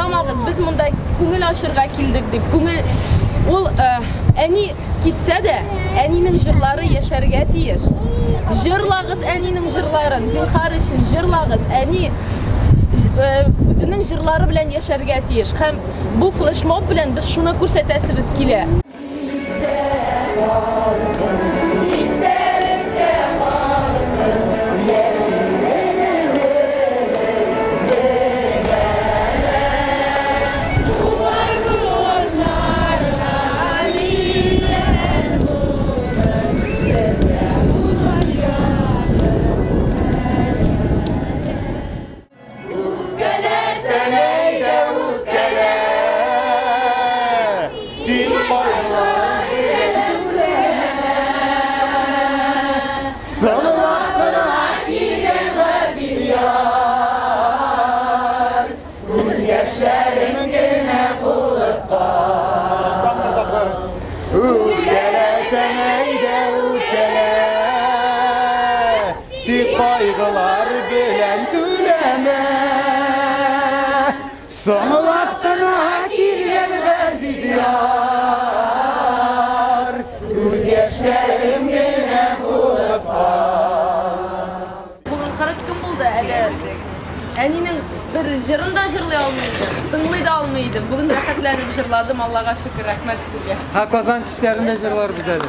Җырламагыз, без монда күңел ачырга килдек дип. Күңел ул әни китсә дә, әнинең җырлары яшәргә тиеш. Җырлагыз әнинең җырларын, зинхар өчен җырлагыз. Әни үзенең җырлары белән яшәргә тиеш. Һәм бу флешмоб белән без шуны күрсәтәсебез килә. Үпкәләсәң әйдә үпкәлә, Тик кайгылар белән түләмә. Соңлап кына килгән газиз яр, Күз яшьләрем генә булып кал. Үпкәләсәң әйдә үпкәлә, Тик кайгылар белән түләмә. Соңлап кына килгән газиз яр, Күз яшьләрем генә булып кал. Бүген 40 көн булды әле. Әнинең бер җырын да җырлый алмый идем, тыңлый да алмый идем. Бүген рәхәтләнеп җырладым, Аллага шөкер, рәхмәт сезгә. Һә, Казан кичләрендә җырларбыз әле.